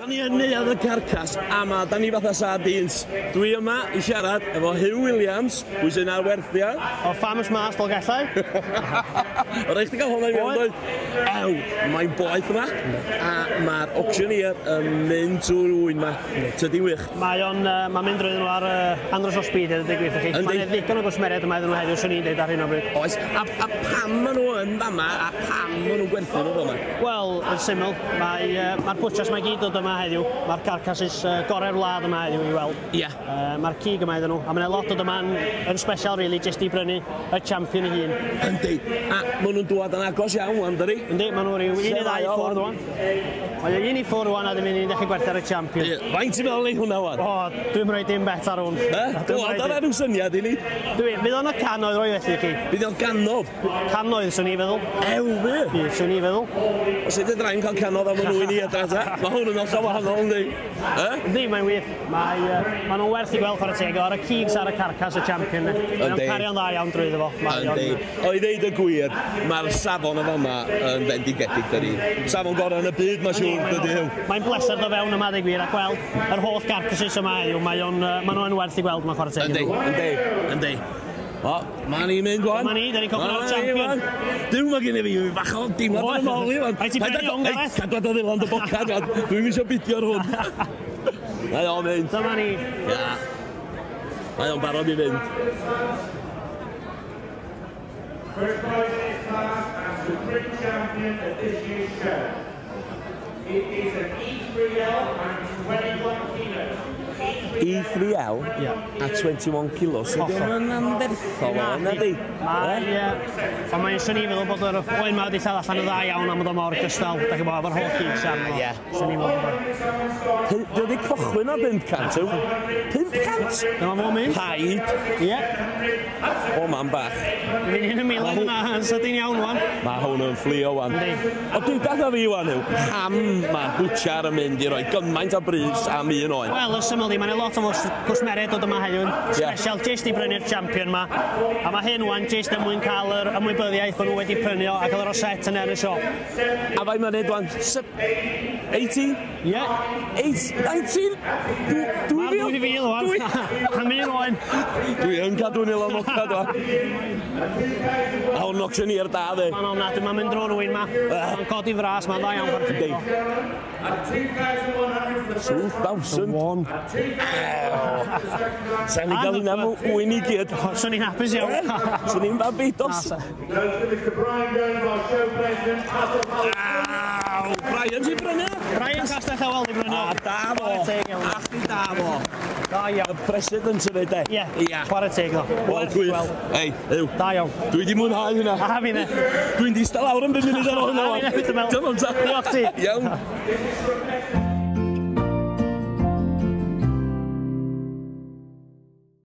Da ni yn neuadd y carcas a ma, da ni fatha sardines. Dwi yma i siarad efo Huw Williams, pwy sy'n ar werthia. O Famous Mas Dolgellau. O rhaid chdi gael hwnna i mewn, doedd? Ew, mae'n boeth yma, a mae'r auctioneer yn mynd trwy'r ŵyn ma. Tydi wych. Mae o'n, uh, mae'n mynd drwyddyn nhw ar uh, andros o speed i ddweud gwir chi. Mae'n ddigon o gwsmeriaid yma iddyn nhw heddiw, swn i'n dweud ar hyn o bryd. Oes, a, a pam maen nhw yn fama, a pam maen nhw'n gwerthu nhw fel yma? Wel, yn syml, mae, uh, mae'r bwtsias mae gyd dod yma heddiw. Mae'r carcasses uh, gorau'r wlad yma heddiw i weld. Ie. Yeah. Uh, mae'r cig yma iddyn nhw, a mae'n lot dod yma yn, yn special, really, jyst i brynu y champion ei hun. Yndi, a maen nhw'n dŵad yn agos iawn wan, dydi? Yndi, maen nhw ryw un i ddau i ffwrdd wan. Mae o un i ffwrdd wan a ddim un i'n dechrau gwerthu ar y champion. Faint ti'n meddwl wneud hwnna wan? O, dwi'n rhoi dim bet ar hwn. Eh? Dŵad ar ryw syniad i ni. Dwi, fydd o'n y cannoedd roi felly i chi. Bydd o'n gannodd? Cannoedd, swn i'n feddwl. Ew, fi? Bydd, swn i'n feddwl. Os ydy dra'n cael cannodd am y nhw i ni adra ta? Mae hwn yn hollol wahanol, yndi? Eh? Yndi, mae'n wir. Mae, uh, maen nhw'n werth i gweld chwarae teg ar y cigs ar y carcas y champion. Mae o'n cario'n dda iawn drwyddo fo. Yndi. O, i ddeud y gwir, mae'r safon y fama yn fendigedig, dydi. Safon gorau yn y byd, mae'n siŵr, dydi Huw. Mae'n bleser do fewn yma, ddeud gwir, a gweld yr holl carcasses yma heddiw. Mae o'n, uh, maen nhw'n werth i gweld, mae'n chwarae teg. Yndi, yndi, yndi. O, ma ni'n mynd wan. Ma ni, da ni'n cychwyn o'r champion. Duw, mae gen i fi fach o deimlad yn ôl i wan. Rhaid ti brynu hwn, Gareth. Cadw dy ddilon dy bocad, wan. Dwi'm eisiau bidio ar hwn. Mae o'n mynd. Dyma ni. Ia. Mae o'n barod i fynd. First prize in his class and supreme champion at this year's show. It is an E3L and 21 kilos. E3L yeah. a 21 kilos. So diolch yn anferthol o, na di? Mae, ie. Ond mae'n swn i'n meddwl bod yr oen ma wedi lladd allan y dda iawn am bod o mor gystal. Da chi'n bod efo'r holl gigs arno. Ie. Swn i'n meddwl bod. Dwi wedi cychwyn ar 500 yw. 500? Dyma fo'n mynd. Paid. Ie. O, mam bach. Fi'n un y miloedd yna yn sydyn iawn wan. Mae hwn yn fflio wan. Yndi. O, deuda wrtha fi wan yw, pam mae bwtsiar yn mynd i roi gymaint o bris am un oen? Wel, y syml di, mae'n lot o gwsmeriaid dod yma heddiw yn special jyst i brynu'r champion ma. A mae hyn wan jyst er mwyn cael yr ymwybyddiaeth bod nhw wedi prynu o a cael yr rosette yna yn y siop. A faint mae'n neud wan? 18? Ie. 8, 19? Dwi Mae'r 2000 wan. Am un oen. Dwi yn cadw nil am ocad wan. A hwn auctioneer da dde. Mae'n ofnadwy, mae'n mynd drwy'r wyn ma. Mae'n codi fras, mae'n dda iawn. Yndi. 2,000. One. Sa'n ni gael hynna am wyn i gyd. Swn i'n hapus iawn. Swn i'n Barbados. Mr Brian Jones, our show president. Aw, Brian ti'n brynu? Brian Castell Howell di brynu. A da fo. Chwarae teg iawn. A chdi da fo. Da iawn. Y president yn dweud e. Ie. Ia. Chwarae teg ddo. Wel, gwych. Ei, yw. Da iawn. Dwi di mwynhau hynna. A fi ne. Dwi'n dista lawr am 5 munud ar ôl hynna. A fi ne, Diolch Diolch ti. Iawn.